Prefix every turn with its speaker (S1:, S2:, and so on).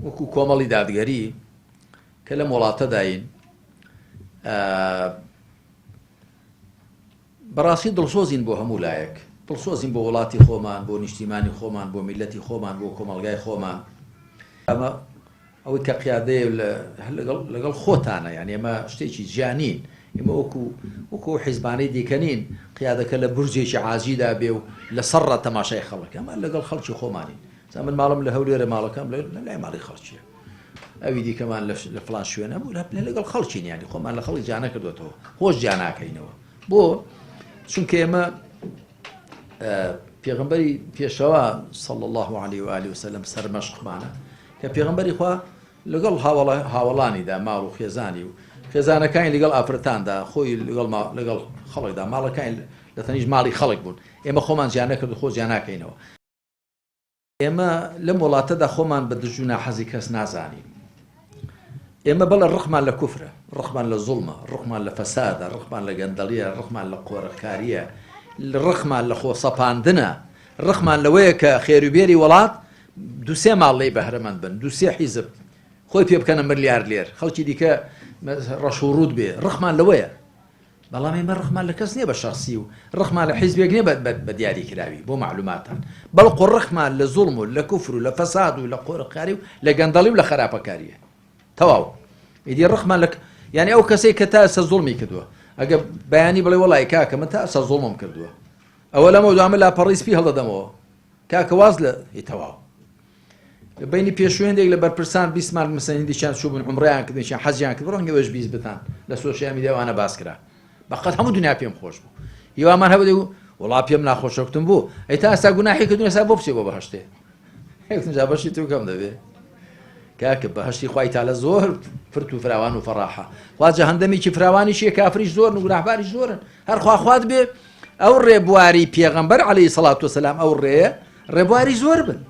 S1: وەکو کۆمەڵی دادگەری کە لەم وڵاتەداین بەڕاستی دڵسۆزین بۆ هەموو لایەک، دڵسۆزین بۆ وڵاتی خۆمان، بۆ نیشتیمانی خۆمان، بۆ میللەتی خۆمان، بۆ کۆمەڵگای خۆمان. ئەمە ئەوەی کە قیادەیە لەگەڵ لەگەڵ خۆتانە، یانی ئێمە شتێکی جیا نین، ئێمە وەکو وەکو ئەو حیزبانەی دیکە نین قیادەکە لە بورجێکی عاجیدا بێ و لەسەر ڕا تەماشای خەڵک، ئەمە لەگەڵ خەڵکی خۆمانین. جا من ماڵم لە هەولێرە، ماڵەکەم لە لای ماڵی خەڵکییە. ئەوی دیکەمان لە فڵان شوێنە بوو لەگەڵ خەڵکین یانی خۆمان لە خەڵک جیا نەکردوێتەوە خۆش جیا ناکەینەوە بۆ چونکە ئێمە پێغمبەری پێشەوە صلى الله عليه و آله وسلم سەرمەشقمانە کە پێغمبەری خوا لەگەڵ هاوڵانیدا ماڵ و خێزانی و خێزانەکانی لەگەڵ ئافرەتاندا خۆی لەگەڵ لەگەڵ خەڵکدا ماڵەکانی لە تەنیش ماڵی خەڵک بوون ئێمە خۆمان جیا نەکرد خۆ جیا ناکەینەوە ئێمە لەم وڵاتەدا خۆمان بە دژ و ناحەزی کەس نازانین. ئێمە بەڵێ ڕقمان لە کوفرە، ڕقمان لە زوڵمە، ڕقمان لە فەسادە، ڕقمان لە گەندەڵییە، ڕقمان لە قۆرخکارییە، ڕقمان لە خۆسەپاندنە، ڕقمان لەوەیە کە خێروبێری وڵات دوو سێ ماڵ لێی بەهرەمەند بن، دوو سێ حیزب خۆی پێ بکەنە ملیارلێر، خەڵکی دیکە ڕەش و ڕووت بێ، ڕقمان لەوەیە. بەڵام ئێمە ڕقمان لە کەس نیە بە شەخسی و ڕقمان لە حیزبێک نیە بە دیاری کراوی بۆ مەعلوماتان بەڵکو ڕقمان لە زوڵم و لە کوفر و لە فەساد و لە قۆرخکاری و لە گەندەڵی و لە خراپەکاریە تەواو ئیدی ڕقمان لە یعنی ئەو کەسەی کە تا ئێستا زوڵمی کردووە ئەگە بەیانی بڵێ وەڵای کاکە من تا ئێستا زوڵمم کردووە ئەوە لەمە دوامە لاپەڕی سپی هەڵدەدەمەوە کاکە واز لە ئی تەواو لە بەینی پێشوو هەندێک لە بەرپرسان بیستمان مەسەن هەندێکیان چووبوون عومڕەیان کرد هەندێکیان حەجیان کرد ڕەنگە ئێوەش بیستبتان لە سۆشیال میدیا ئەوانە باس کرا بەقەد هەموو دنیا پێم خۆش بوو هیوامان هەبوو دەگوت وەڵا پێم ناخۆشە گوتم بۆ ئەی تا ئێستا گوناحی کردوون ئێستا بۆ بچێ بۆ بەهەشتێ گوتم جا بەشی تو کەم دەبێ کاکە بەهەشتی خوای تالە زۆر پرت و فراوان و فەراحە خوا جەهەندەمێکی فراوانیشیە کافریش زۆرن و گوناحباریش زۆرن هەر خوا خوات بێ ئەو ڕێبواری پێغەمبەر عەلەیهی سەڵات وسەلام ئەو ڕێیە ڕێبواری زۆر بن.